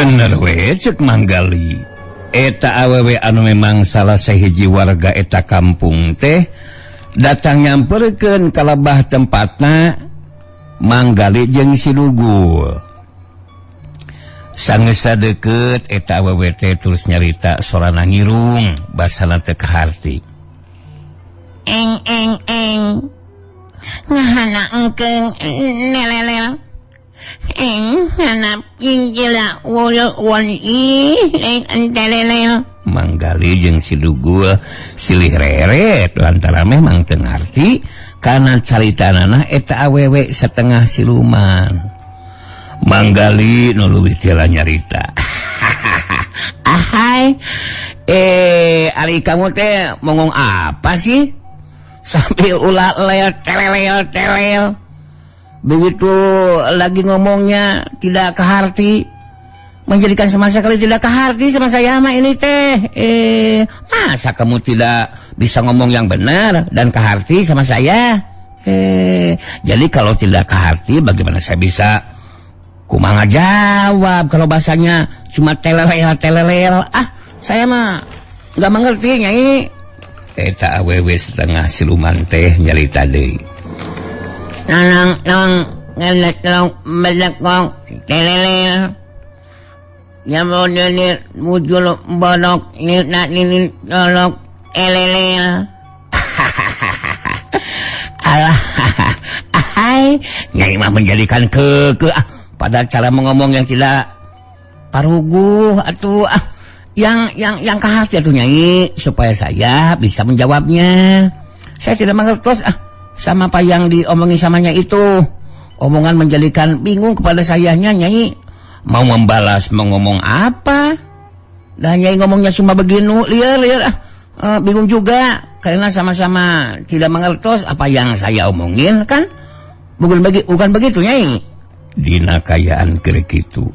Bener we cek Manggali, eta awewe anu memang salah sahiji warga eta kampung teh datang nyamperkeun ka lebah tempatna Manggali jeung si Dugul. Sanggeus deket, eta awewe teh terus nyarita, sorana ngirung, basana teu kaharti. Eng eng eng ngahana engkeung nelelel eng ngana pinjila wulu won i eng entelelel. Manggali jeung si Dugul silih reret lantaran memang teu ngarti kana caritanana eta awewe setengah siluman. Manggali nu leuwih tila nyarita. Ahai, eh, ari kamu teh ngomong apa sih? Sambil ulah lel telelel telel. Begitu lagi ngomongnya tidak keharti, menjadikan sama sekali tidak keharti sama saya mah ini teh. Eh, masa kamu tidak bisa ngomong yang benar dan keharti sama saya? Eh, jadi kalau tidak keharti, bagaimana saya bisa kumaha jawab kalau bahasanya cuma telelel telelel? Ah, saya mah nggak mengerti, Nyai. Eta awewe setengah siluman teh nyarita deui. Nanang nang ngelek melekong telelel ya model mujul bolok nak nini tolok elelel. Alah, ahai, Nyai mah menjadikan ke ah, pada cara mengomong yang tidak paruguh atau ah, yang kahati atuh, Nyai, supaya saya bisa menjawabnya. Saya tidak mengerti ah sama apa yang diomongin samanya itu. Omongan menjadikan bingung kepada sayanya, Nyai. Mau membalas mau ngomong apa? Dan Nyai ngomongnya cuma begini, liar liar ah. Bingung juga karena sama-sama tidak mengertos apa yang saya omongin, kan? Bukan begitu, Nyai? Dina kayaan keur kitu,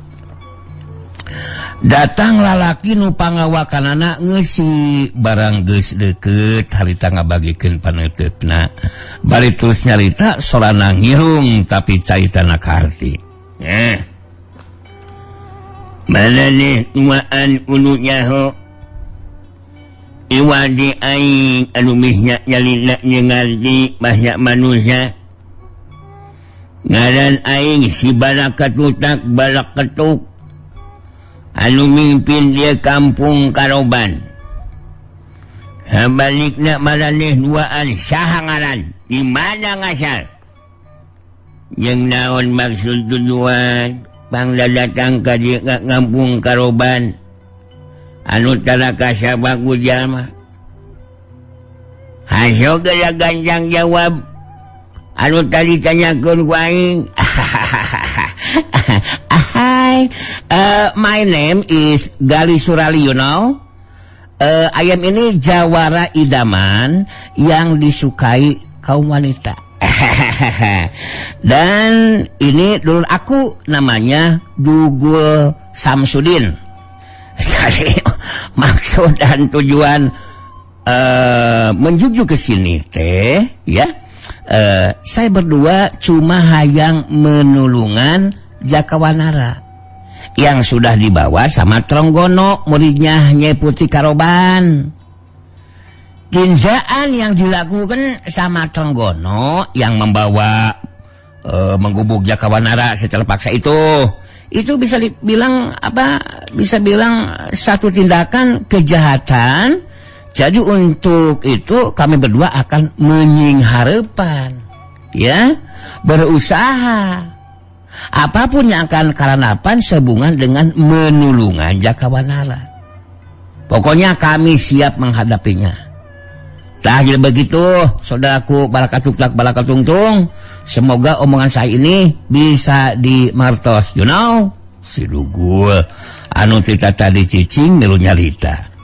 datang lalaki nu pangawakanana ngeusi barang geus deukeut harita ngabagikeun paneuteup,na bari terus nyarita, sorana ngirung tapi caritana kaharti. Eh. Mana nih tuaan unu nyaho? Iwadi aing anu mihnya nyalina ngarti bahasa manusia. Ngaran aing si Balakatutak Balaketuk. Anu mimpin dia kampung Karoban. Balikna maraneh duaan, saha ngaran? Di mana ngasal? Jeung naon maksud tujuan pangda datang ka dieu ka kampung Karoban anu tara kasabak ku jalma? Haso geura gancang jawab anu tadi tanyakeun ku aing. Hai, my name is Gali Surali. Ayam ini jawara idaman yang disukai kaum wanita. Dan ini dulur aku namanya Dugul Samsudin. Jadi maksud dan tujuan menjuju ke sini teh ya, saya berdua cuma hayang menulungan Jakawanara yang sudah dibawa sama Trenggono, muridnya Nyai Putri Karoban. Tindakan yang dilakukan sama Trenggono yang membawa menggubuk Jakawanara secara paksa itu bisa dibilang apa? Bisa bilang satu tindakan kejahatan. Jadi untuk itu kami berdua akan menyingharepan, ya, berusaha apapun yang akan karanapan sehubungan dengan menulungan Jakawanara. Pokoknya kami siap menghadapinya. Tah, jadi begitu, saudaraku Balakatuklak Balakatungtung. Semoga omongan saya ini bisa dimertos. Si Dugul anu tita tadi cicing milu nyarita.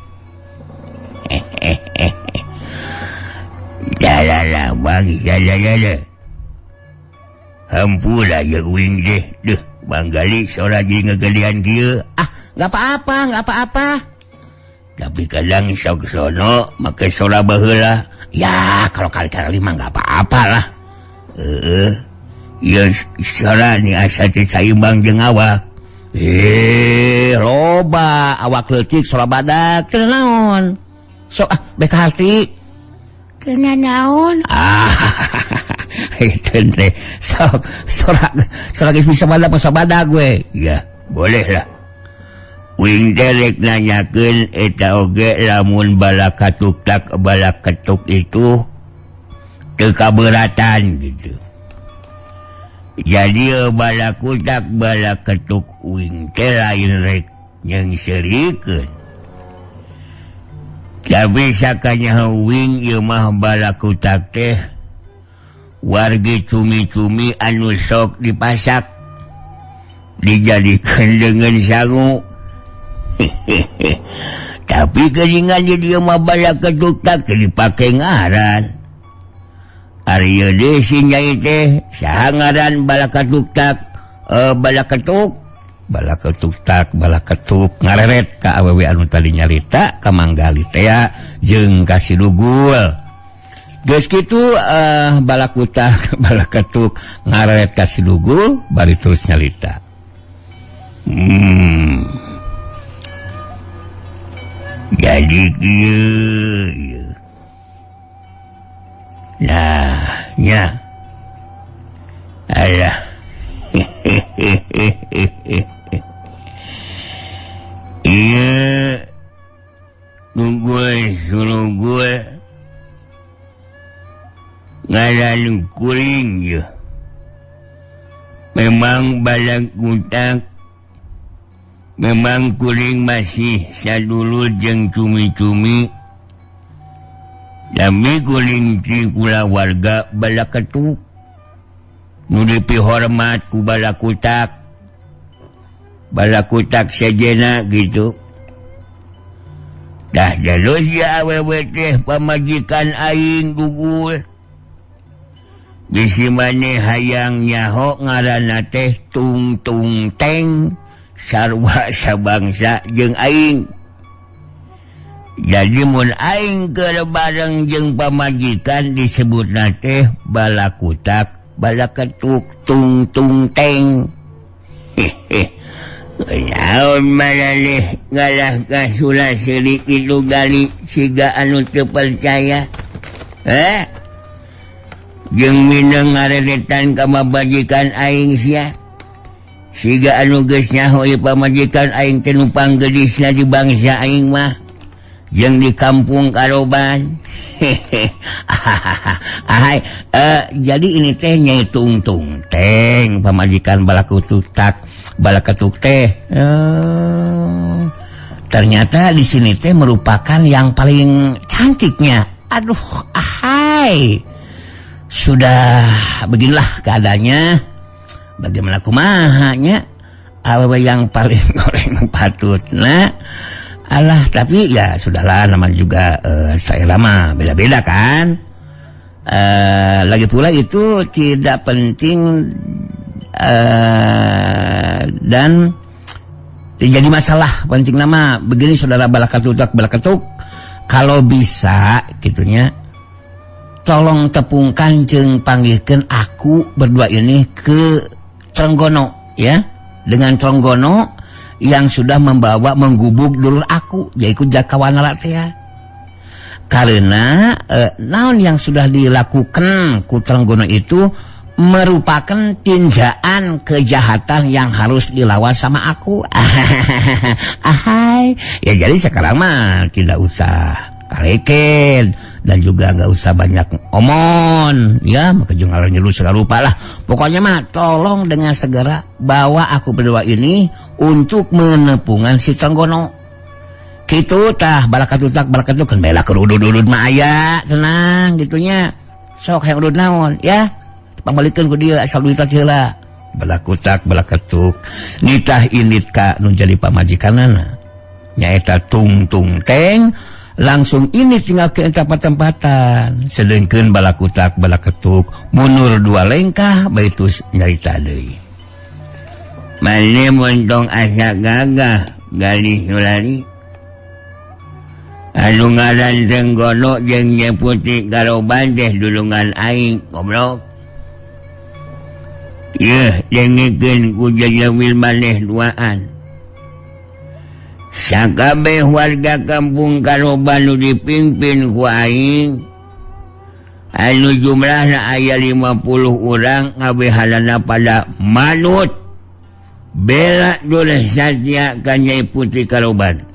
Hehehe. Lah bang, ya ya ya. Hampura ya uing deh. Duh, Banggali sora jadi ngegelian kieu. Ah, nggak apa-apa, nggak apa-apa. Tapi kadang sok sono make sora baheula. Ya, kalau kali-kali mah nggak apa-apa lah. Heeh. Ieu sora ni asa teu saimbang jeung awak. Loba awak leutik sola badak teu naon. Sok ah bek hati. Kena naon? Ah, itu teh sok sorak sorak geus bisa badak masa badak we. Ya, boleh lah. Wing teh rek nanyakeun eta oge lamun balakatuktak balaketuk itu teu kaberatan gitu. Jadi balakutak balaketuk wing teh lain rek nyeungseurikeun. Tapi sakanya wing ieu mah balakutak teh wargi cumi-cumi anu sok dipasak dijadikan dengan sangu. Tapi keringan di dia mah balaketuk tak dipake ngaran. Ari ieu deui si nyai teh saha ngaran balakatuk tak balaketuk balaketuk tak balaketuk ngareret ka awewe anu tadi nyarita ka Manggali teh jeung ka si Dugul. Geus kitu balakutak balaketuk ngareret ka si Dugul bari terus nyarita. Jadi kieu. Nah, nya. Alah. Iya, gue suruh gue ngaran kuring ya. Memang balakutak, memang kuring masih sadulur jeung cumi-cumi. Tapi kuring ti kulawarga balaketuk nu dipihormat ku balakutak. Balakutak sejena gitu. Dah jalus ya awewe teh pamajikan aing gugul. Bisi maneh hayang nyaho ngaranna teh tung tung teng sarua sabangsa jeung aing. Jadi mun aing keur bareng jeung pamajikan disebutna teh balakutak balaketuk tung tung teng. Hehehe. Naon maraneh ngalah ka sula-suli kitu gali siga anu teu percaya. Jeung mineng ngareretan ka pamajikan aing sia. Siga anu geus nyaho ieu pamajikan aing teh nu panggedisna di bangsa aing mah. Jeung di kampung Karoban. Ahai, jadi ini teh nyai tungtung teng pamajikan balakutuk tak balaketuk teh. Ternyata di sini teh merupakan yang paling cantiknya. Aduh, ahai. Sudah beginilah keadaannya. Bagaimana kumahanya? Awewe yang paling goreng patutna. Alah, tapi ya sudahlah, namanya juga saya lama beda-beda kan. Lagi pula itu tidak penting dan jadi masalah. Penting nama begini saudara balakatuk balaketuk, kalau bisa gitunya tolong tepungkan jeung panggilkeun aku berdua ini ke Trenggono ya, dengan Trenggono yang sudah membawa menggubuk dulur aku yaitu Jakawanala teh. Karena naon yang sudah dilakukan ku Trenggono itu merupakan tindakan kejahatan yang harus dilawan sama aku. Ahai. Ya jadi sekarang mah tidak usah kaleken dan juga nggak usah banyak omon ya, maka juga nyelu segala rupa lah. Pokoknya mah tolong dengan segera bawa aku berdua ini untuk menepungan si Trenggono. Kitu tah balakatutak balakatuk kan bela kerudud-udud mah aya, tenang gitunya. Sok hayang udud naon ya. Pangbalikeun ku dia asal duit heula. Balakutak balaketuk nitah indit ka nu jadi pamajikanana. Nyaeta tung tung teng langsung ini tinggal ke tempat-tempatan. Sedengkeun balakutak balaketuk mundur dua lengkah baitus nyarita deui. Mane montong asa gagah galih sulari. Anu ngaran Trenggono jeung Nyai Putri Karoban teh dulungan aing goblok. Yeuh dengekeun ku jajawil maneh duaan. Sakabeh warga kampung Karoban nu dipimpin ku aing anu jumlahna aya 50 urang ngabehanana pada manut bela duleh satya ka Nyai Putri Karoban.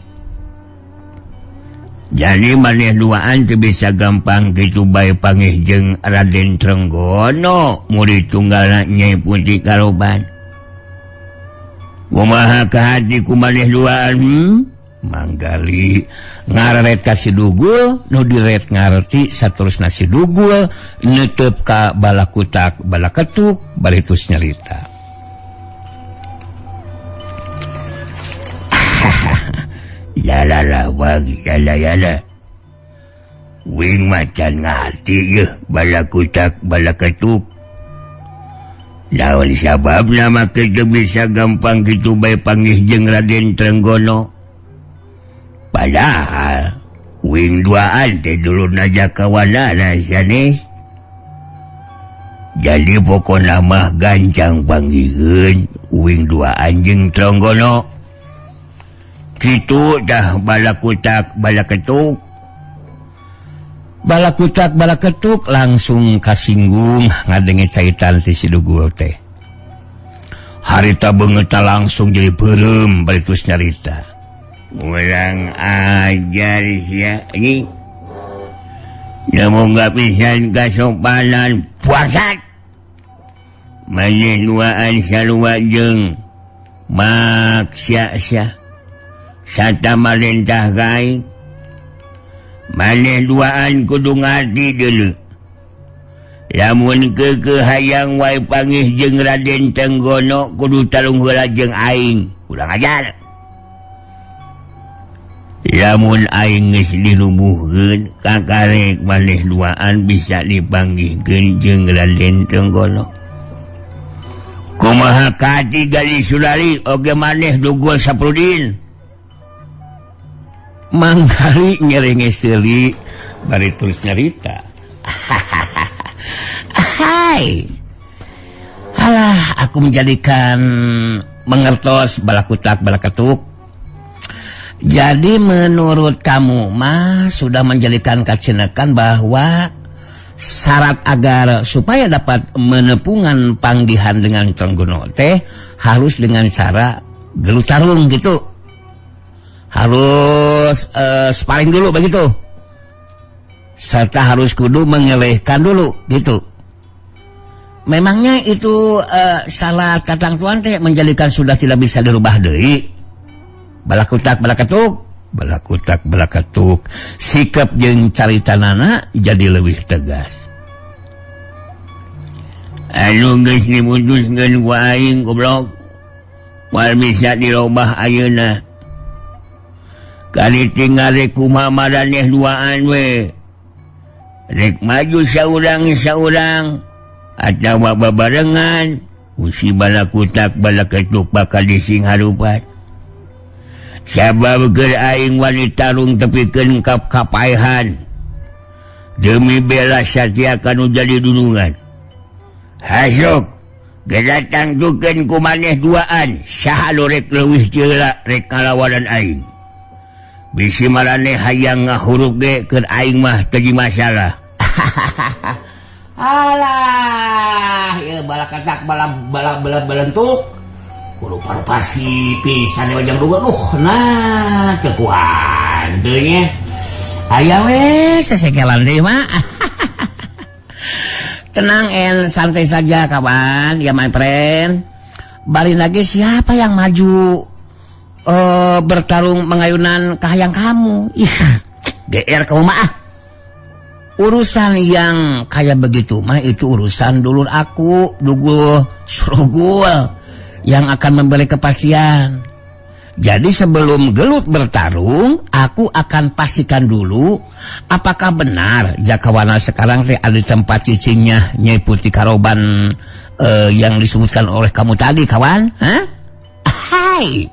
Jadi maneh duaan teu bisa gampang kitu bae pangih jeung Raden Trenggono murid tunggalna Nyai Putri Karoban. Kumaha kahati ku maneh duaan? Manggali ngararet ka si Dugul nu diret ngarti saterusna si Dugul netep ka balakutak balaketuk bari tus nyarita. Yalala wagi yala yala. Wing macan ngarti yeuh balakutak balaketuk. Lawan sababna make teu bisa gampang kitu bae panggih jeung Raden Trenggono. Padahal wing duaan teh dulurna jakawanana sanes. Jadi pokona mah gancang panggihkeun wing duaan jeung Trenggono. Kitu dah balakutak balaketuk. Balakutak balaketuk langsung kasinggung ngadenge caitan ti si Dugul teh. Harita beungeutna langsung jadi beureum bari terus nyarita. Urang ajar sia ini. Lamun pisan kasopanan puasat. Maneh duaan sarua jeung maksya-sya. Sata marentah ka aing. Maneh duaan kudu ngarti deuleu. Lamun keukeuh hayang wae pangih jeung Raden Trenggono kudu tarung heula jeung aing. Urang ajar. Lamun aing geus dilubuhkeun kakarek maneh duaan bisa dipanggihkeun jeung Raden Trenggono. Kumaha kati Gali Sulari oge maneh Dugul Saprudin. Manggali nyerenge seuli bari terus nyarita. Hai. Alah, aku menjadikan mengertos balakutak balaketuk. Jadi menurut kamu mah sudah menjadikan kacinekan bahwa syarat agar supaya dapat menepungan panggihan dengan Trenggono teh harus dengan cara gelut tarung gitu. Harus sparring dulu begitu. Serta harus kudu mengelehkan dulu gitu. Memangnya itu salah katangtuan teh menjadikan sudah tidak bisa dirubah deui. Balakutak balaketuk, balakutak balaketuk. Sikap jeung caritanana jadi lebih tegas. Anu geus diputuskeun ku aing goblok. Moal bisa dirobah ayeuna. Kali tinggal rek kumaha maraneh duaan we. Rek maju saurang-saurang atawa babarengan, usi balakutak balaketuk bakal dising harupat. Sabab keur aing wani tarung tepikeun ka kapaehan demi bela satya kanu jadi dunungan. Hasuk gedatang tukeun ku maneh duaan saha nu rek leuwih ceula rek ngalawanan aing. Bisi maraneh hayang ngahurup ge keur aing mah teu jadi masalah. Alah, ieu balakatak bala bala bala belentuk. Kudu parpasi pisan ujang duga duh nah teu kuat teu nya. Aya we sesekelan deui mah. Tenang en santai saja kawan, ya my friend. Bari lagi siapa yang maju bertarung mengayunan kahayang kamu? Ih, GR kamu mah. Ah. Urusan yang kayak begitu mah itu urusan dulur aku, Dugul Surugul yang akan memberi kepastian. Jadi sebelum gelut bertarung, aku akan pastikan dulu apakah benar Jakawana sekarang teh ada di tempat cicingnya Nyai Putri Karoban yang disebutkan oleh kamu tadi, kawan. Hah? Hai.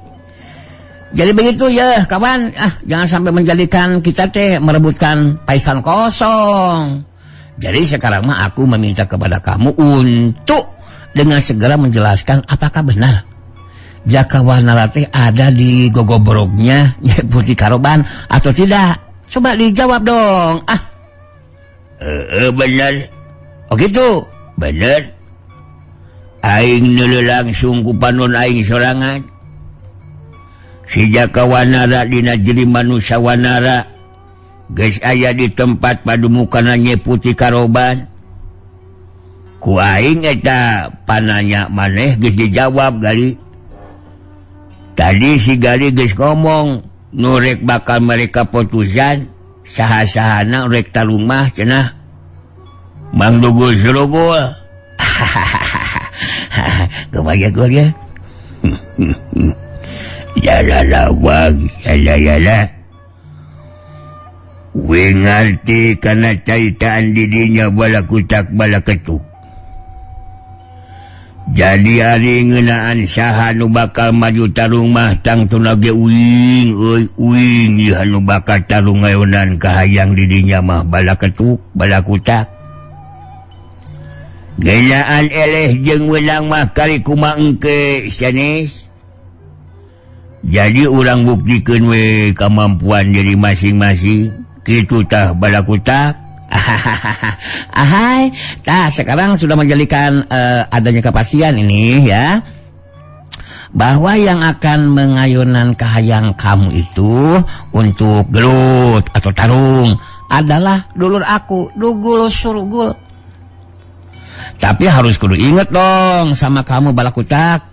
Jadi begitu ya, kawan. Ah, jangan sampai menjadikan kita teh merebutkan paisan kosong. Jadi sekarang mah aku meminta kepada kamu untuk dengan segera menjelaskan apakah benar Jaka Wanara teh ada di gogobrognya Nyai Putri Karoban atau tidak. Coba dijawab dong. Ah. Bener. Oh gitu. Bener. Aing neuleuh langsung ku panon aing sorangan. Si Jaka Wanara dina jeri manusia Wanara geus aya di tempat padumukan Nyai Putri Karoban. Ku aing eta pananya maneh geus dijawab Gali. Tadi si Gali geus ngomong nu rek bakal mereka putusan saha-sahana rek tarung mah cenah Mang Dugul Surugul. Kumaha gol ya? Ya la lawang, ya la ya la. We ngarti kana caitaan didinya balakutak balaketuk. Jadi ari ngeunaan saha nu bakal maju tarung mah tangtuna ge uing euy uing ieu nu bakal tarung ngayonan kahayang didinya mah balaketuk balakutak. Ngeunaan eleh jeung weunang mah kari kumaha engke sanes. Jadi urang buktikeun we kamampuan diri masing-masing. Kitu tah balakutak. Ahai, nah sekarang sudah menjadikan adanya kepastian ini ya, bahwa yang akan mengayunan kahayang kamu itu untuk gelut atau tarung adalah dulur aku, Dugul Surugul. Tapi harus kudu inget dong sama kamu balakutak,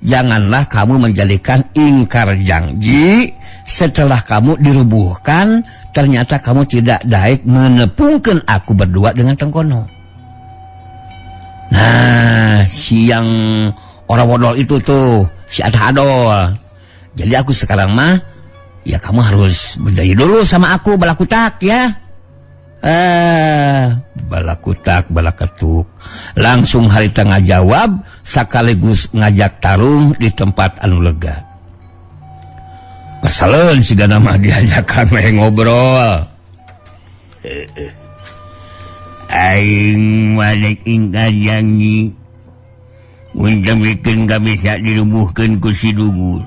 janganlah kamu menjadikan ingkar janji setelah kamu dirubuhkan ternyata kamu tidak daik menepungkan aku berdua dengan Tengkono. Nah, si yang orang bodol itu tuh, si Atah Adol. Jadi aku sekarang mah ya kamu harus berjanji dulu sama aku balakutak ya. Balakutak balaketuk langsung harita ngajawab sekaligus ngajak tarung di tempat anu lega. Kesaleun sigana mah diajakan we ngobrol. Aing mah ingkar janji mun bikin ka bisa dirubuhkeun ku si Dugul.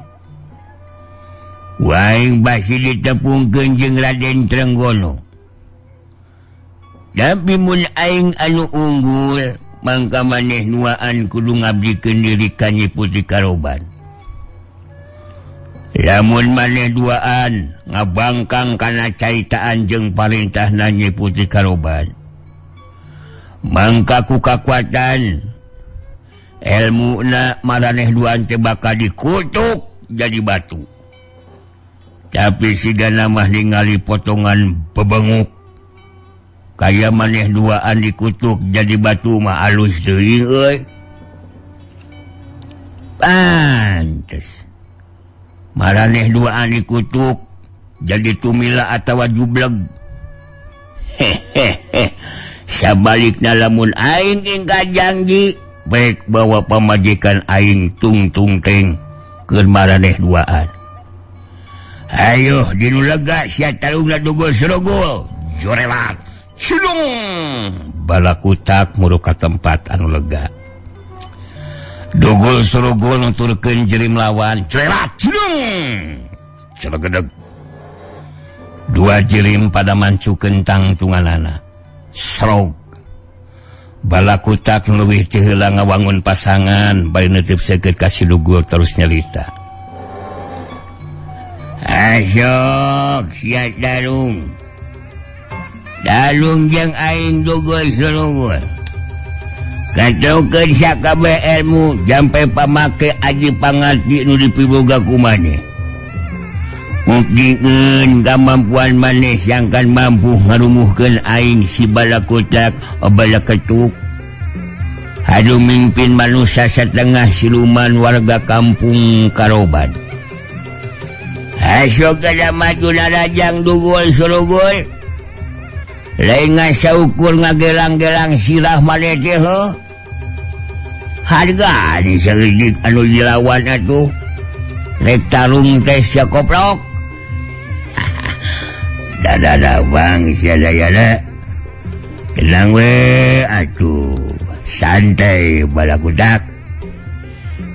Waing basi ditepungkeun jeung Raden Trenggono. Tapi mun aing anu unggul mangka maneh nuaan kudu ngabdikeun diri ka Nyi Putri Karoban. Lamun maneh duaan ngabangkang kana caitaan jeung parintahna Nyi Putri Karoban, mangka ku kakuatan elmuna maraneh duaan teh bakal dikutuk jadi batu. Tapi sigana mah ningali potongan bebenguk kaya maneh duaan dikutuk jadi batu mah alus deui euy. Pantes maraneh duaan dikutuk jadi tumila atawa jubleg. Hehehe. Sabalikna lamun aing ingkar janji baik bawa pamajikan aing tung-tung teng keur maraneh duaan. Ayo dinu lega sia tarungna Dugul Surugul. Jorelat. Cidung. Balakutak muru ka tempat anu lega. Dugul Surugul nuturkeun jerim lawan. Jorelat. Cidung. Celegedeg. Dua jerim pada mancukeun tangtunganana. Srog. Balakutak leuwih ti heula ngawangun pasangan bari neuteup seukeut ka si Dugul terus nyalita. Asok sia tarung. Tarung jeung aing Dugul Surugul. Katokeun sakabeh ilmu jampe pamake aji pangarti nu dipiboga ku maneh. Muktikeun kamampuan maneh sangkan mampu ngarumuhkeun aing si balakutak balaketuk. Haduh mimpin manusia setengah siluman warga kampung Karoban. Asok kada maju narajang Dugul Surugul. Lain ngasaukur ngagelang-gelang sirah maneh teh heuh. Harga di saeutik anu dilawan atuh. Rek tarung teh sia koprok. Dadada bang sia dayana. Tenang we atuh, santai balakutak.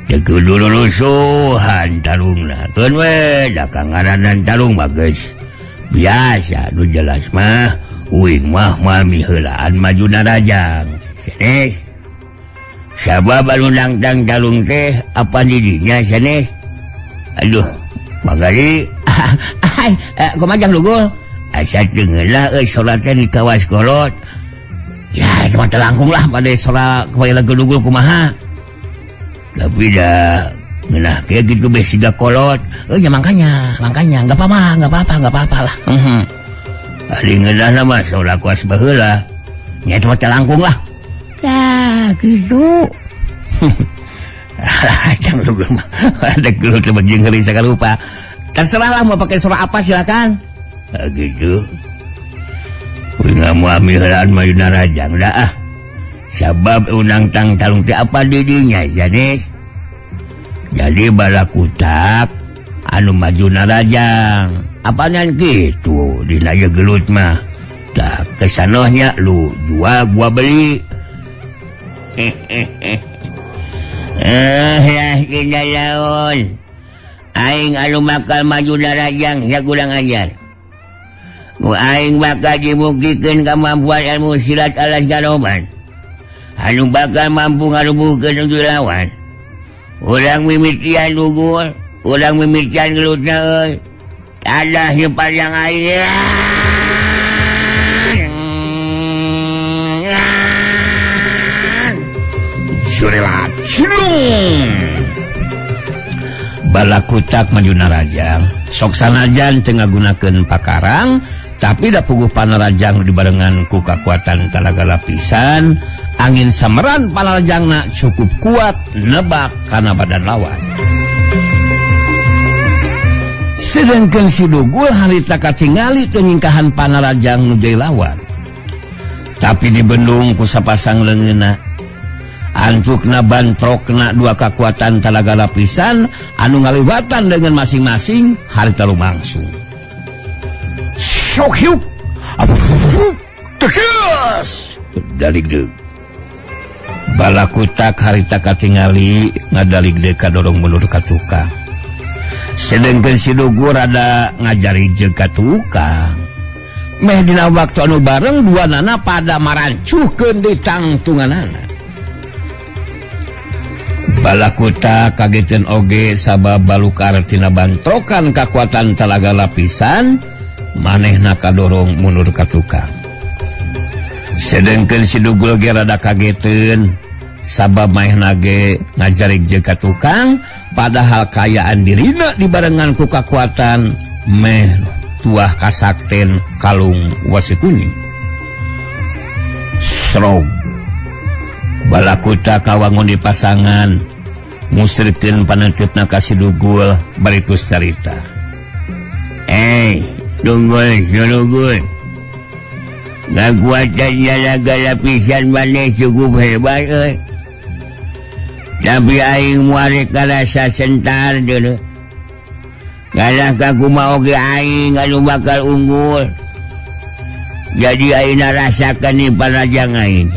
Teu kudu rusuhan tarungna. Keun we da kangaranan tarung mah geus biasa nu jelas mah uing mah mami heulaan maju narajang. Sanes. Sabab anu nangtang tarung teh apa didinya sanes? Aduh, magali Hai, kumaha Jang Dugul? Asa teu ngeunah euy salat teh di kawas kolot. Ya, cuma telangkung lah pada sora kepada lagu dugul kumaha. Tapi dah ngeunah kayak gitu beh siga kolot. Oh ya makanya, makanya enggak apa-apa, enggak apa-apa, enggak apa-apa lah. Heeh. Ari ngeunah mah sora kuas baheula. Ya cuma telangkung lah. Ya, gitu. Alah, Jang Dugul mah ada gelut lebih jeung heuli sakarupa. Terserah lah mau pakai suara apa silakan. Ah, gitu. Helaan maju narajang dah ah. Sabab unang tang tarung teh apa didinya sanes. Jadi balakutak anu maju narajang. Apaan gitu dina ieu gelut mah. Tah kesanohnya lu jual gua beli. Eh ya dina laon. Aing anu bakal maju narajang ya kurang ajar. Ku aing bakal dibuktikeun kemampuan ilmu silat alas garoban. Anu bakal mampu ngarubuhkeun untuk lawan. Urang mimitian dugul, urang mimitian gelutna euy. Tadah ieu panjang aing. Surelat. Silung. Balakutak maju narajang. Sok sanajan teu ngagunakeun pakarang, tapi da puguh panarajang dibarengan ku kakuatan talaga lapisan, angin sameran panarajangna cukup kuat nebak kana badan lawan. Sedangkan si Dugul harita katingali teu nyingkahan panarajang nu jadi lawan. Tapi dibendung ku sapasang leungeunna. Antukna bantrokna dua kakuatan talaga lapisan anu ngaliwatan dengan masing-masing harita lumangsung. Sok hiup. Tegas. Daligdeug. Balakutak harita katingali ngadaligdeug kadorong mundur ka tukang. Sedengkeun si Dugul rada ngajari jeung ka tukang. Meh dina waktu anu bareng dua nana pada marancuhkeun di tangtunganana. Balakutak kageteun oge sabab balukar tina bantrokan kakuatan talaga lapisan manehna kadorong mundur ka tukang. Sedengkeun si Dugul ge rada kageteun sabab manehna ge ngajarik jeung ka tukang padahal kayaan dirina dibarengan ku kakuatan meh tuah kasakten kalung wasi kuning. Srog. Balakutak kawangun di pasangan musrikeun panengkeutna ka si Dugul bari tus carita. Dugul, Dugul. Kakuatan jalaga lapisan maneh cukup hebat euy. Tapi aing moal karasa sentar deuleu. Kalah ka kumaha oge aing anu bakal unggul. Jadi aing narasakeun ni panajang aing.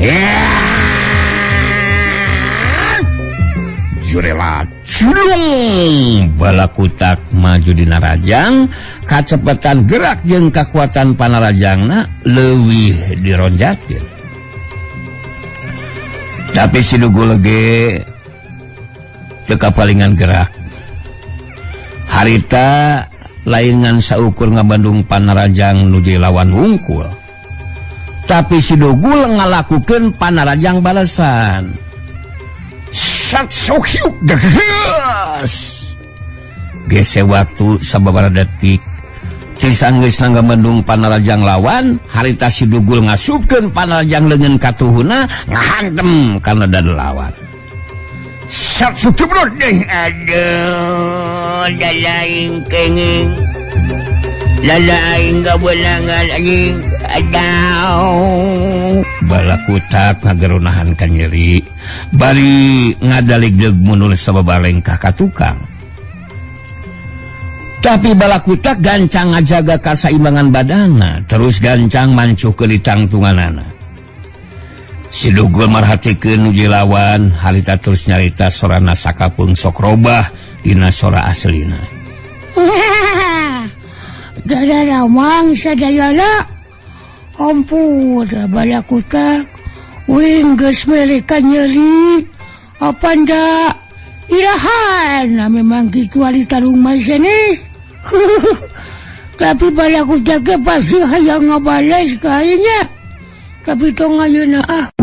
Jurelat cilung balakutak maju dina rajang kacepetan gerak jeung kakuatan panarajangna leuwih dironjatkeun. Tapi si Dugul ge teu kapalingan gerak. Harita laingan saukur ngabandung panarajang nu jadi lawan wungkul. Tapi si Dugul ngalakukeun panarajang balasan. Sat sohyuk deges. Gese waktu sababaraha detik Cisan geus nangga mendung panarajang lawan, harita si Dugul ngasupkeun panarajang leungeun katuhuna ngahantem kana dada lawan. Sat sutubrut deh, aduh, dada aing kenging. Dada aing kabeunangan anjing. Aduh. Balakutak ngagerunahan ka nyeri, bari ngadaligdeug mundur sababalengkah ka tukang. Tapi balakutak gancang ngajaga kasaimbangan badana, terus gancang mancuh ke ditangtunganana. Si Dugul marhatikeun nu lawan harita terus nyarita sorana sakapeung sok robah dina sora aslina. Dadah, sadayana. Ampun, balakutak wing geus melekan nyeri. Apa ndak irahan? Nah, memang gitu ari tarung mah senis. Tapi balakutak ge pasti hayang ngabales kayaknya. Tapi tong ayeuna ah.